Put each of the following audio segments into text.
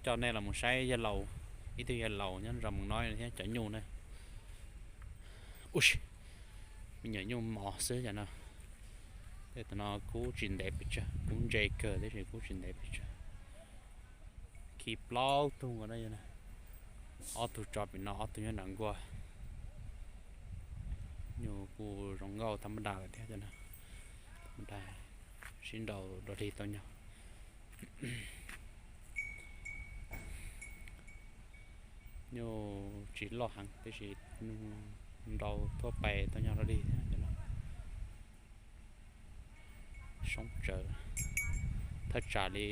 Coj nej los mus saib yawg laus, ib tug yawg laus nyob zos Moos Noib thiab cov nyuj na. Ub, me nyuam nyuj mos xwb cov no. Tej tus no kub tsis ntev pes tsawg, kub ntse kawg tab sis kub tsis ntev pes tsawg. Khi plaub tug nkaus no, ob tug tso pem no, ob tug nyob nram nkuaj. Nyuj kuj zoo nkauj tham ma da lawm thiab cov no. Tham ma da, sib nraus dog dig tau nyob. Nyuj tsis loj heev tab sis nrau thuab pais tau nyob dog dig thiab cov no. Soob tsawv, thaj tsam li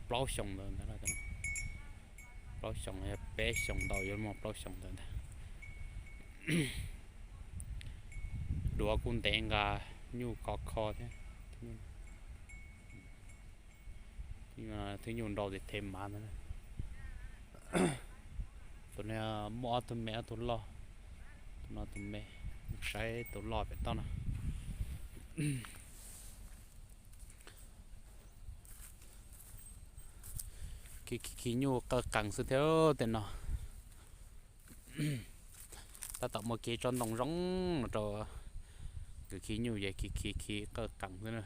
plaub xyoos ntawd ntag. Plaub xyoos, peb xyoos ntau yuav muaj plaub xyoos ntawd ntag. Duav kuj ntev nqa, nyuj khov kho thiab. Thwb nyuj nrau tes them mav ntag. Tus no muaj ob tug me ob tug loj. Tus no tus me, saib tus loj pem toj no. Khi khi khi nyuj qawj qees xwb thiab tej no. Tab tom muaj kev tsob ntoo zoo rau kwv khi nyuj ces khi khi khi qawj qees xwb na.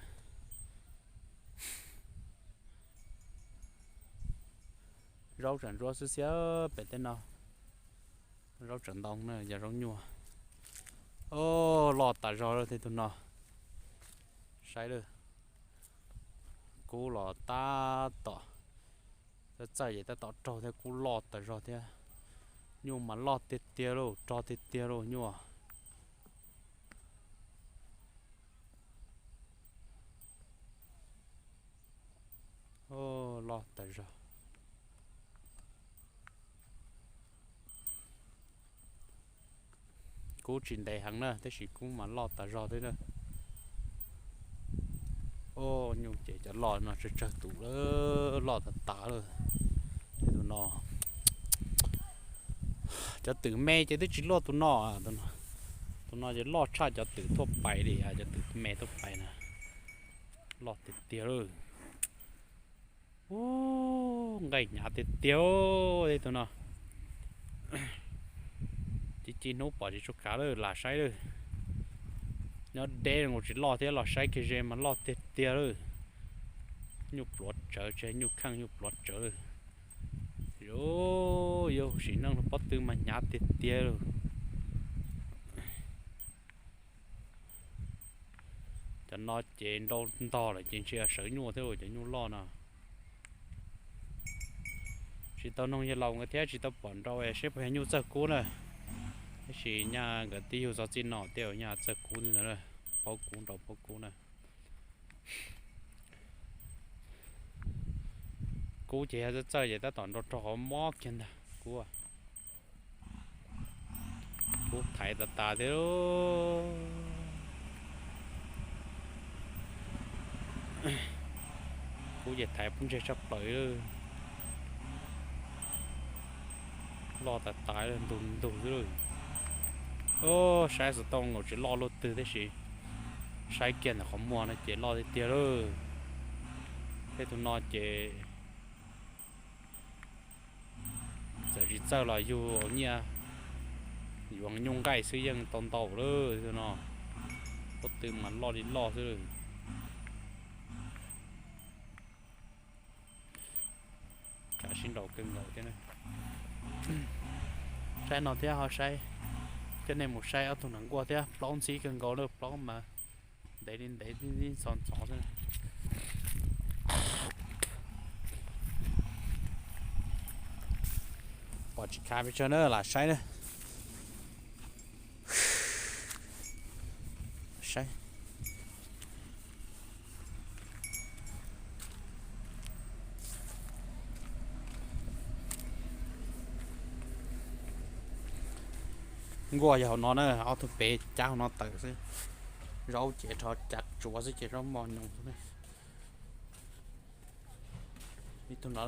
Zaub tseem ntsuab xwb xiab pem tej no. Zaub tseem ntoo na, yog zaub nyuaj. Loj tas zog lawm tej tug no. Saib lawm, kub los tab tom, txawj txawj ces tab tom raug thiab, kub loj tas zog thiab. Nyuj mas loj tiag tiag lauj, rog tiag tiag lauj nyuj. Loj tas zog. Kub tsis ntev heev na tab sis kub mas loj tas zog thiab na. Nyuj ces cov loj no tsawg tsawg tus lawm, loj tas tas lawm. Tus no, cov twm me ces twb tsis luaj tus no. Tus no ces loj tshaj cov twm thuaj pais li, cov twm me thuaj pais na. Loj tiag tiag lawm. Ub, nqaij hnyav tiag tiag tej tug no. Ci ci hnub pom tsis tshua kav lawm, lam saib lawm. Nyob deb nkaus tsis loj thiab, los saib kiag ze mas loj tiag tiag lawm. Nyuj pluav tsawv, tsis nyuj kheej, nyuj pluav tsawv lawm. Yuav sim neej rau pob tw mas hnyav tiag tiag lawm. Cov no ces nrau ntog lawm ces ntshe sawv nyuaj thiab, cov nyuj loj no. Tsis tau noog yawg laus nkawd thiab tsis tau pom nrau seb puas yog nyuj txawj kub na. Tab sis nyaj nkawd twb yug txog txij no tej zaum nyaj txawj kub ntag, paub kub nrau paub kub na. Kub ces yog txawj txawj ces tab tom nrau rau qhov mob kiag ntag kub. Kub thaiv tas tas thiab. Kub ces thaiv pob ntseg tshaj plaws. Loj tas tas ntug ntug xwb. Saib xov tooj nkaus tsis loj luaj twg tab sis saib kiag ntawm qhov muag no ces loj tiag tiag lawm. Tej tug no ces txawm tsis txawj los yug nyiaj, yuav nyuj nqaij xwb yeej tau ntau lawm no. Pob tw mas loj li loj xwb. Kav sib nraus kawg nkaus thiab. Saib no thiab ho saib, coj nej mus saib ob tug nas nkuaj thiab, plaub ntxhib kawg nkaus na, plaub mas ntev li ntev ntxhov ntxhov xwb. Pom tsis khav pes tsawg na, lam saib na. Saib. Nkuaj yog hauv no na, ob tug pem cab hauv no tawm xwb. Zaub ces rho cav tsuav xwb ces zaub moj nyoos xwb. Ib tug no,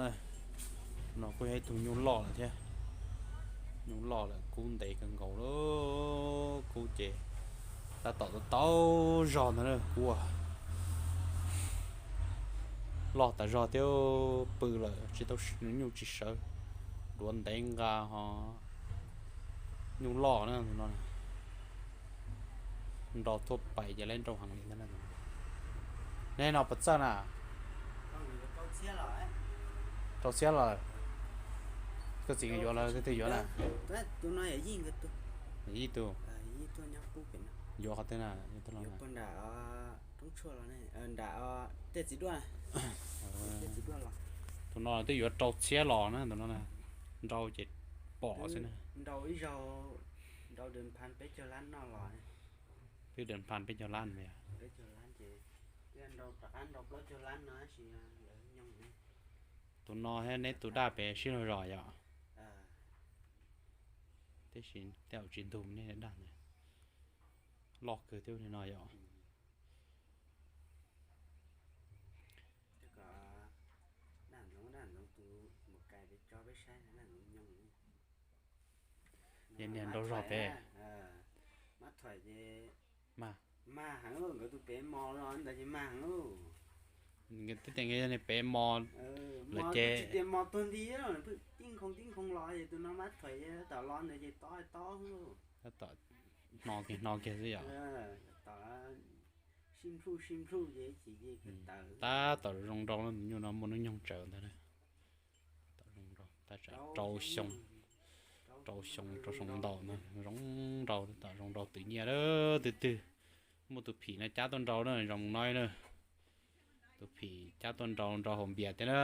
no kuj yog ib tug nyuj loj lawm thiab. Nyuj loj lawm, kub ntev kawg nkaus lawm, kub ces tab tom tau tau zog ntag na kub. Loj tas zog thiab pw lawm tsis tau, nyuj tsis sawv, duav ntev nqa ho nyuj loj na no. Nrau thuaj pais ces lawv nrau heev li ntag. Nej no puas txawj na? Rau txhiab los? Koj txiv yuav los koj twg yuav na? Yij tug. Yuav qhov twg na? Tus no twb yuav rau txhiab los na, tus no nrau ces pom xwb na. Twb dawm phan peb caug lab. Tus no thiab neb tus daj pem sib zog zos yom? Tiam sis tej zaum tsis ntug nej daj ntawd, loj kawg thiab li no yom. Niag nrau zog pem, mag, mag heev, nkawd tus pem mos los ntawd ces mag heev. Twb tias nkawd yog niag pem mos lawm ces, tab tom hno kiag hno kiag xwb yom. Tab tom zoo nrau, tus nyuj no muaj hnub nyoog tsawg ntag. Rau xyoo, rau xyoo rau xyoo ntaus no zoo nrau, tab tom zoo nrau twm nyiaj lawm. Twg twg muaj tus phim no cab tuaj nrau na, zoo no na. Tus phim cab tuaj nrau, nrau haus npias thiab na.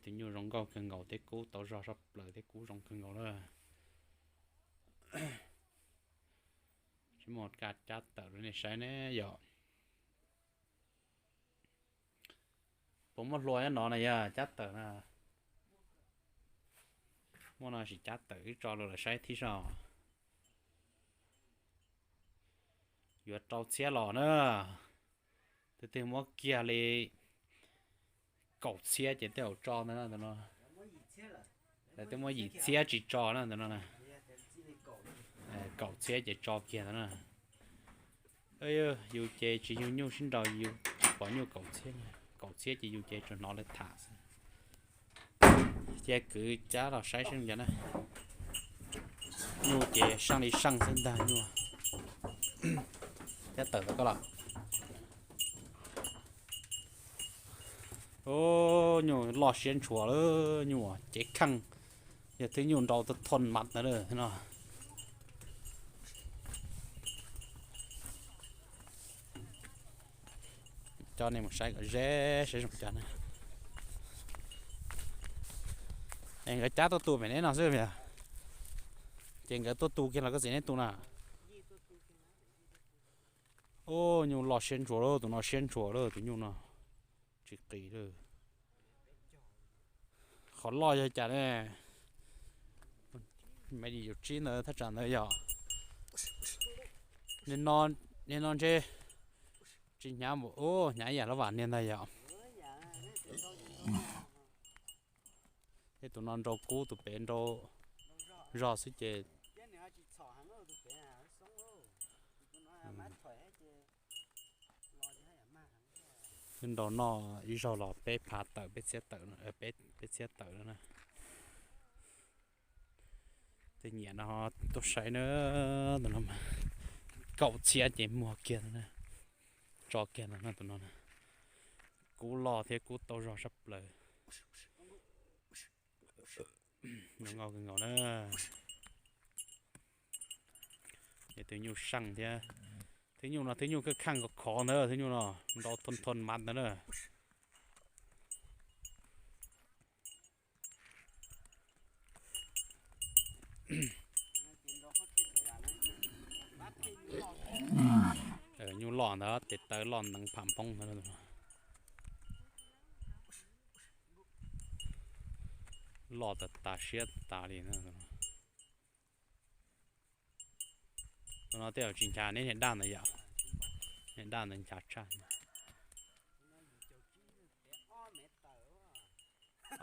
Tus nyuj zoo nkauj kawg nkaus thiab kub tau zog sab plaws thiab kub zoo kawg nkaus na. Tsis muaj kaj cab tawm rau nej saib ne yom. Puas muaj hlua nyob no na yog cab tawm na? Muaj no sim cab tawm wb tso rau lawv saib thiab soj. Yuav rau txhiab los na. Twg twg muab kiag li kaum txhiab ces tej zaum tso ntawd no. Twb muab yim txhiab tsis tso na ntawd no. Kaum txhiab ces tso kiag ntawd na. Yus ces tsis yug nyuj sib nraus, yus tsis pom nyuj kaum txhiab, kaum txhiab ces yus ces tsuas hnov lawv tham xwb. Cia kwv cab los saib seb zoo cas na. Nyuj ces saj li saj xwb ntag nyuj. Cab tawm tau koj los. Nyuj loj siab ntshua lawm, nyuj cev kheej, yog thwb nyuj nrau thoj mav ntawd no. Coj nej mus saib kom ze saib zoo cas na. Es nkawd cab tuaj tu pem neb no xwb yog? Ces nkawd tuaj tu kiag los koj txiv neb tu na. Ub, nyuj loj siab ntshua lawm, tus no siab ntshua lawm, tus nyuj no tsis qis lawm. Qhov loj yog cas ne? Mev yim caum tsib ntawd thaj tsam ntawd yog. Nim no ntshe tsis hnyav npaum, ub, hnyav ib yam lub vam niag ntag yom. Tej tus no nrau kub, tus pem nrau zog xwb ces nrau noj ib zaug los peb phav tawm, peb txhiab tawm, peb txhiab tawm no na. Tej nyiam no tuaj saib na, tus no kaum txhiab ces muag kiag ntag na, tso kiag ntag na tus no na. Kub loj thiab kub tau zog sab plaws. Zoo nkauj kawg nkaus na. Ces tus nyuj seej thiab. Thwb nyuj no thwb nyuj kheej kheej khov khov ntawd, thwb nyuj no nrau thoj thoj mav ntawd na. Nyuj loj ntawd tes taw loj nteev pham npoob ntawd. Loj tas tas siab tas li na. Tus no tej zaum tsis ncha, neb niag daj ntawd yom? Niag daj ntawd ncha tshaj.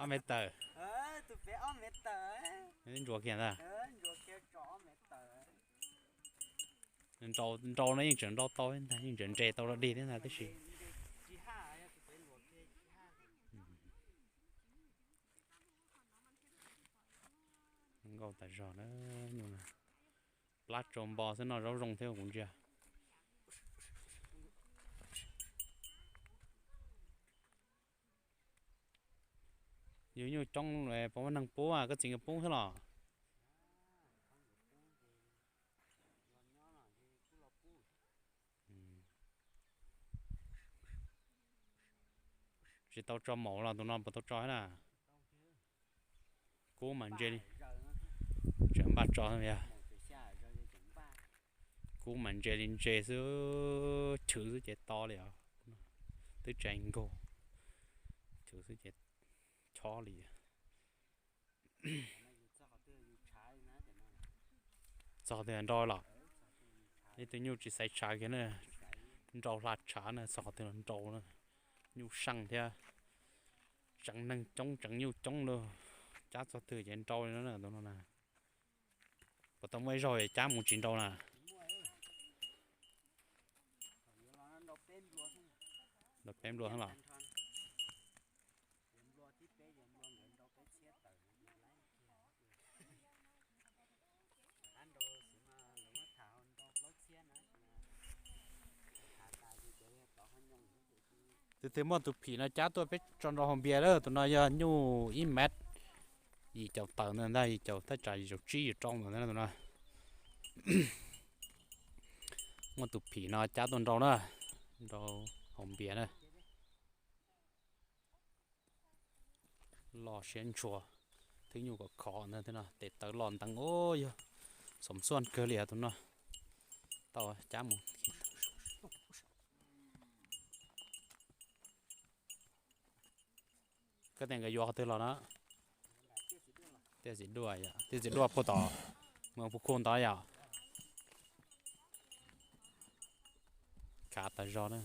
Ob mev tawm. Ntsuas kiag ntag. Nrau no yeej tseem nrau tau ntag, yeej tseem nres tau dog dig thiab ntag tib si. Tas zog na, nyuj na. Plab tsau npo xwb noj zaub zoo thiab kuv ntsia. Yus nyuj coob, pab muab neeg pub, koj txiv nkawd pub xwb los? Tsis tau tso maum los tus no puas tau tso thiab na? Kub mas ntse, tseem npaj tso yog. Kub mas ntse li ntse xwb, chwv xwb ces to li os. Twb tsis nkaug, chwv xwb ces chob li. Txog qhov twg nrau los? Ib tug nyuj tsis xaiv tshav kiag na, nrau hla tshav na, txog qhov twg los nrau na. Nyuj seej thiab, tseev neeg coob tseev nyuj coob lawm, cab txog twg ces nrau li no na, tus no na. Puas tau muaj ib zaug cab mus tsis nrau na? Nrau peb nplua los? Tus twg muaj tus phim no cab tuaj peb tso nrau haus npias lawm. Tus no yog nyuj ib mev, yim caum tawm ntag, yim caum thaj tsam yim caum tsib yim rau ntawd tus no. Muaj tus phim no cab tuaj nrau na, nrau haus npias na. Loj siab ntshua, twb nyuj kom khov ntag, tes taw loj nteev, yog xom xuaj kawg li tus no. Tau cab mus. Koj tias nkawd yuav qhov twg los no? Tiaj txiv duaj, tiaj txiv duaj puag tom, mus puag khu ntawd yom. Khav tas zog na.